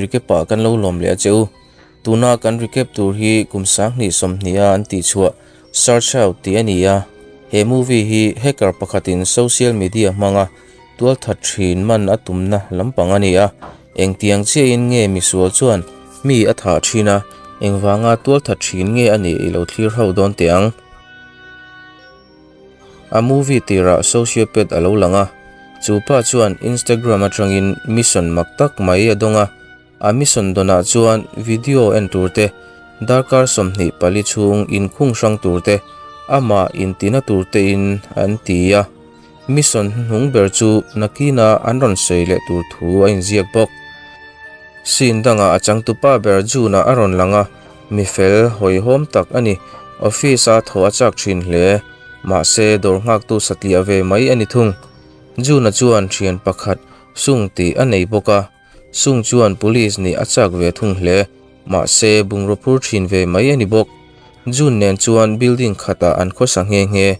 recap ah kan lo lawm leh a che u. Tuna kan recap tur hi kum 2020 a an tih chhuah Search Out tih a ni a. He movie hi hacker pakhatin social media hmanga tualthat thin man a tumna lampang a ni a. Engtiang chiahin nge misual chuan mi a thah thin a, engvanga tualthat thin nge a nih i lo thlir ho dawn teh ang. A movie tirah sociopath a lo lang a, chu pa chuan Instagram atangin mission mak tak mai a dawng a, a mission dawnah chuan video en tur te, darkar 24 chhung inkhung hrang tur te, amah intina tur tein an ti a, mission hnuhnung ber chu nakina an rawn sawi leh tur thu a inziak bawk. Scene dangah a changtupa ber June-a a rawn lang a, Mi fel hawihhawm tak a ni. Office a thaw a chak thin hle. Mahse, dawr nghaktu satliah ve mai a ni thung. June-a chuan thian pakhat Sung tih a nei bawk a. Sung chuan police nih a chak ve thung hle. Mahse, bungraw phur thin ve mai a ni bawk. June nen chuan building khatah an khawsa nghe nghe.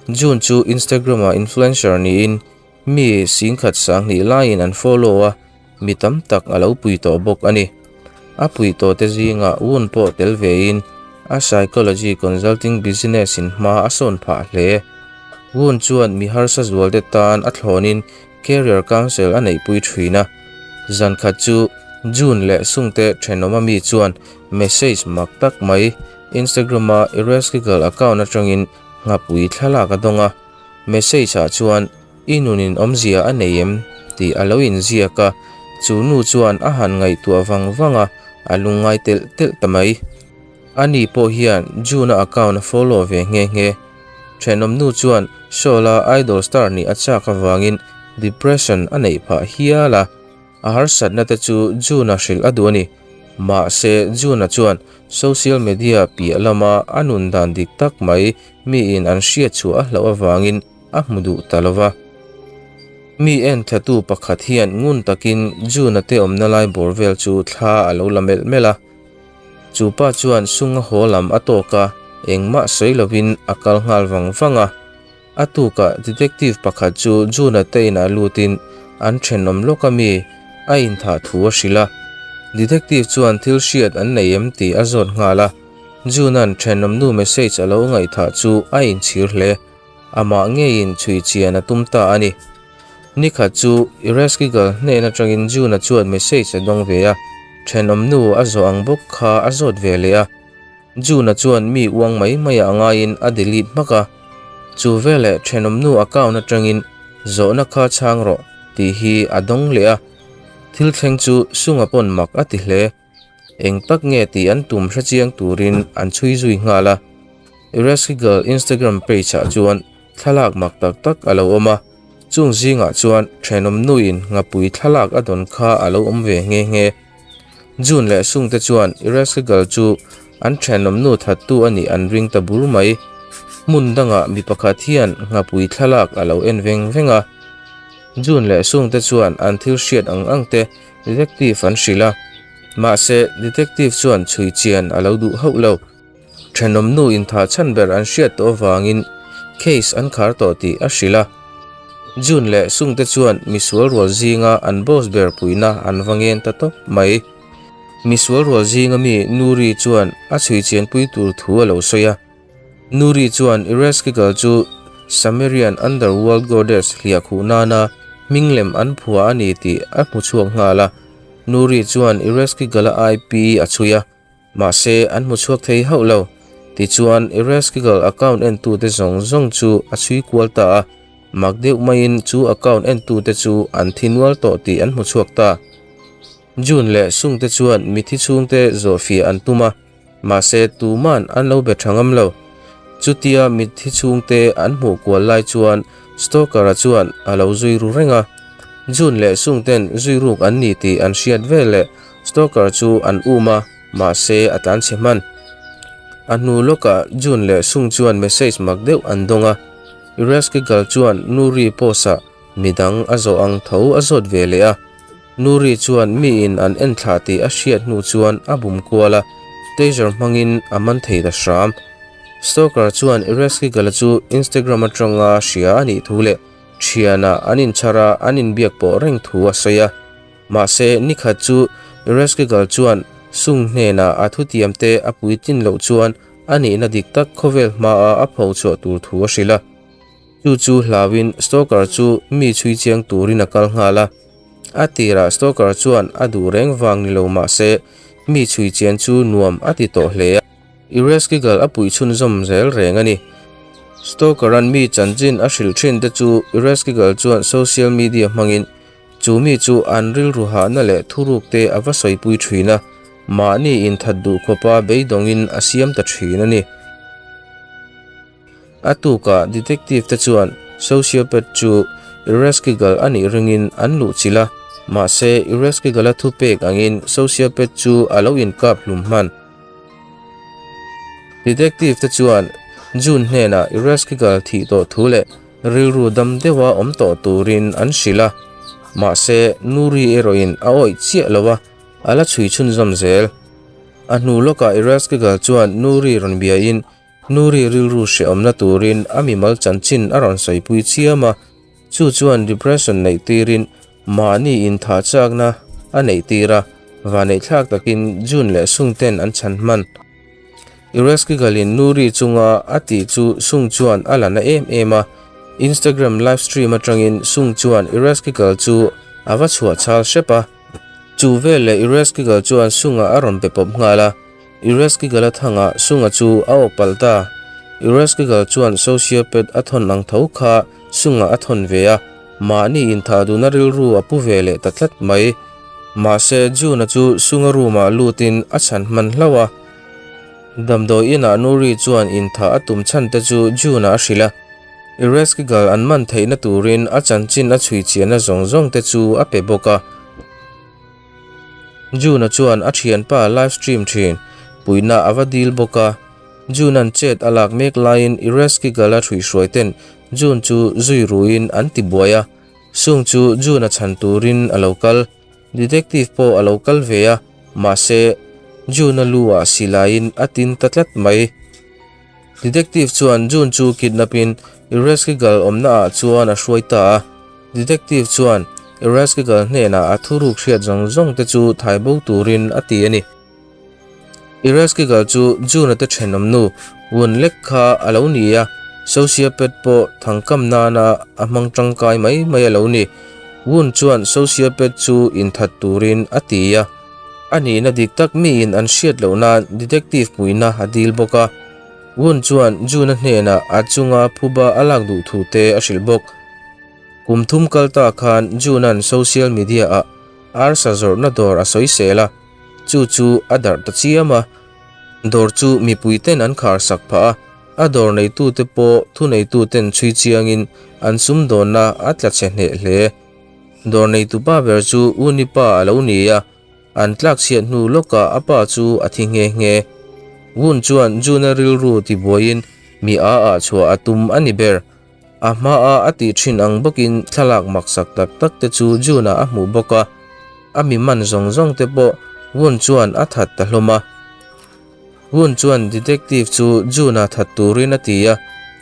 June chu Instagram-ah influencer niin mi singkhat 2000 laiin an follow a. Mi tam tak a lo pui tawh bawk a ni. A pui tawh te zingah Woon pawh tel vein a psychology consulting business in hma a sawn phah hle. Woon chuan mi harsa zual te tan a thlawnin career council a neihpui thin a. Zan khat chu June leh Sungte thenawma mi chuan message mak tak mai Instagram a Ereshkigal account atangin nghapui thlalak a dawng a. Message ah chuan I nunin awmzia a nei em? tih a lo inziak a, chu nu chuan a han ngaihtuah vang vang a, a lungngai telh telh ta mai. Ani pawh hian June-a account a follow ve nghe nghe. Thenawm nu chuan Seoul-a idol star nih a chak avangin depression a neih phah hial a, a harsatna te chu June-a hrilh a duh a ni. Mahse, June-a chuan social media piah lama a nun dan dik tak mai miin an hriat chhuah a hlauh avangin a hmu duh ta lo va. Mi en thlatu pakhat hian ngun takin June-a te awmna lai bawr vel chu thla a lo la melh melh a. Chu pa chuan sunga haw lam a tawk a, engmah sawi lovin a kal nghal vang vang a. A tukah detective pakhat chu June-a te inah lutin an thenawm lawk a mi a inthah thu a hrilh a. Detective chuan thil hriat an nei em tih a zawt nghal a. June-a'n thenawmnu message a lo ngaihthah chu a inchhir hle. Amah ngeiin chhui chian a tum ta a ni. Nikhat chu Ereshkigal hnen atangin June-a chuan message a dawng ve a, thenawmnu a zawh ang bawk kha a zawt ve leh a. June-a chuan mi uang mai mai ah ngaiin a delete hmak a. Chu veleh thenawmnu account atangin zawhna kha chhang rawh tih hi a dawng leh a. Thil thleng chu Sunga pawn mak a ti hle. Eng tak nge tih an tum hre chiang turin an chhui zui nghal a. Ereshkigal Instagram page ah chuan thlalak mak tak tak a lo awm a, chung zingah chuan thenawm nuin ngapui thlalak a dawn kha a lo awm ve nghe nghe. June leh Sung te chuan Ereshkigal chu an thenawm nu thattu a nih an ring ta bur mai. Hmun dangah mi pakhat hian ngapui thlalak a lo en veng veng a. June leh Sung te chuan an thil hriat ang ang te Detective an hrilh a, mahse detective chuan chhui chian a lo duh hauh lo. Thenawm nu inthah chhan ber an hriat tawh avangin case an khar tawh tih a hrilh a. June leh Sung te chuan misual rual zinga an boss ber puihna an va ngen ta tawp mai. Misual rual zinga mi Nuri chuan a chhui chianpui tur thu a lo sawi a. Nuri chuan Ereshkigal chu Sumerian underworld goddess hliahkhuh nana hming lem an phuah a ni tih a hmu chhuak nghal a. Nuri chuan Ereshkigal-a IP a chhui a, mahse an hmu chhuak thei hauh lo. Tichuan, Ereshkigal account entute zawng zawng chu a chhui kual ta a, mak deuh maiin chu account entute chu an thi nual tawh tih an hmu chhuak ta. June leh Sung te chuan mithi chhungte zawhfiah an tum a. Mahse, tuman an lo be tha ngam lo. Chutia mitthi chhungte an hmuh kual lai chuan Stalker-a chuan a lo zui ru reng a. June leh Sung ten zui ruk an ni tih an hriat veleh Stalker chu an um a, mahse a tlanchhe hman. A hnu lawkah June leh Sung chuan message mak deuh an dawng a. Ereshkigal chuan Nuri post-ah Midang a zawh ang tho a zawt ve leh a, Nuri chuan miin an en thlah tih a hriat hnu chuan a bum kual a, taser hmangin a man thei ta hram. Stalker chuan Ereshkigal-a chu Instagram atanga hria a nih thu leh thianah an inchhar a, an inbiak pawh reng thu a sawi a. Mahse, nikhat chu Ereshkigal chuan Sung hnenah a thutiamte a puitlin loh chuan a nihna dik tak khawvel hmaah a pho chhuah tur thu a hrilh a. Chu chu hlauin Stoker chu mi chhui chiang turin a kal nghal a. A tirah Stoker chuan a duh reng vang ni lo mah se mi chhui chian chu nuam a ti tawh hle a. Ereshkigal a puih chhunzawm zel reng a ni. Stoker-a'n mi chanchin a hrilh thin te chu Ereshkigal chuan social media hmangin chu mi chu an rilru hahna leh thuruk te a va sawipui thin a, mahni inthat duh khawpa beidawngin a siam ta thin a ni. A tukah detective te chuan sociopath chu Ereshkigal a nih ringin an luhchilh a, mahse Ereshkigal-a thupek angin sociopath chu a lo inkap hlum hman. Detective te chuan June hnenah Ereshkigal thih tawh thu leh rilru dam deuha awm tawh turin an hrilh a, mahse Nuri erawhin a awih chiah lo a, a la chhui chhunzawm zel. A hnu lawkah Ereshkigal chuan Nuri rawn biain Nuri rilru hrehawmna turin a mimal chanchin a rawn sawipui chiam a, chu chuan depression neih tirin mahni inthah chakna a neih tir a, vaneihthlak takin June leh Sung ten an chhan hman. Ereshkigal-in Nuri chunga a tih chu Sung chuan a la na em em a, Instagram live stream atangin Sung chuan Ereshkigal chu a va chhuah chal hrep a, chu veleh Ereshkigal chuan Sung-a a rawn pe pawp nghal a. Ereshkigal-a thangah Sunga chu a awk palh ta. Ereshkigal chuan sociopath a thawn ang tho kha Sunga a thawn ve a, mahni inthah duhna rilru a pu ve leh ta tlat mai. Mahse, June-a chu Sunga room-ah lutin a chhan hman hlauh a. Damdawi inah Nuri chuan inthah a tum chhan te chu June-a a hrilh a. Ereshkigal an man theihna turin a chanchin a chhui chianna zawng zawng te chu a pe bawk a. June-a chuan a thianpa live stream thin puihna a va dil bawk a. June-a'n chet a lak mek laiin Ereshkigal-a hruihhruai ten June chu zui ruin an ti buai a. Sung chu June-a chhan turin a lo kal. Detective pawh a lo kal ve a, mahse June-a lu ah silaiin a tin ta tlat mai. Detective chuan June chu kidnap in Ereshkigal awmna ah chuan a hruai ta a. Detective chuan Ereshkigal hnenah a thuruk hriat zawng zawng te chu thai bo turin a ti a ni. Ereshkigal chu June-a te thenawm nu Wun lek kha a lo ni a, sociopath pawh thangkam nana a hmang tangkai mai mai a lo ni. Wun chuan sociopath chu inthat turin a ti a, a nihna dik tak miin an hriat loh nan detective puihna a dil bawk a. Wun chuan June-a hnenah a chunga phuba a lak duh thu te a hrilh bawk. Kum thum kal ta khan June-a'n social media-ah arsa zawrhna dawr a sawi sel a, chu chu a darh ta chiam a. Dawr chu mipui ten an khar sak phah a, a dawr neitute pawh thuneituten chhui chiangin an sumdawnna a tla chhe hneh hle. Dawr neitupa ber chu Unipa a lo ni a, An tlakchhiat hnu lawkah a pa chu a thi nghe nghe. Wun chuan June-a rilru tibuaiin mi a ah chhuah a tum a ni ber. A hmaa a tih thin ang bawkin thlalak maksak tak tak te chu June-a a hmuh bawk a. A mi man zawng zawng te pawh Wun chuan a that ta hlawm a. Wun chuan detective chu June-a that turin a ti a,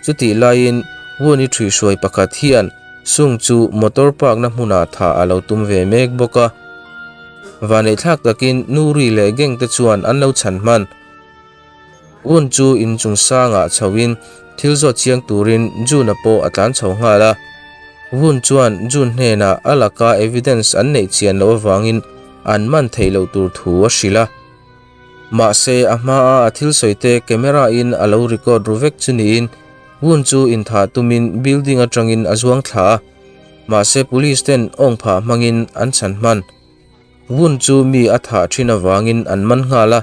chutih laiin Wun-i ṭhuihhruai pakhat hian Sung chu motor park-na hmunah thah a lo tum ve mek bawk a. Vaneihthlak takin Nuri leh gang te chuan an lo chhan hman. Wun chu inchung sangah chhoin thil zawt chiang turin June-a pawh a tlan chho nghal a. Wun chuan June hnenah a laka evidence an neih chian loh avangin an man theih loh tur thu a hrilh a. Mahse, a hmaa a thil sawi te camera in a lo record ru vek chu niin Wun chu inthah tumin building atangin a zuang thla a, mahse police ten awng phah hmangin an chhan hman. Wun chu mi a thah thin avangin an man nghal a.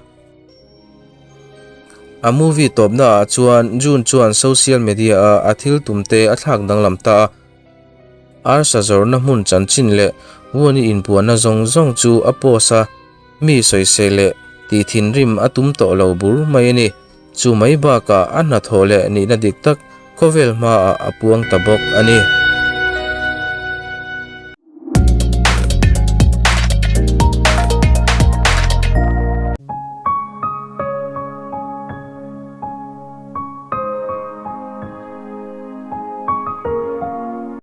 A movie tawpna ah chuan June chuan social media a a thil tum te a thlak danglam ta a. Arsa zawrhna hmun chanchin leh Wun-i inpuanna zawng zawng chu a post a. Mi sawisel leh tih thinrim a tum tawh lo bur mai a ni. Chu mai bakah a hnathawh leh nihna dik tak khawvel hmaah a puang ta bawk a ni.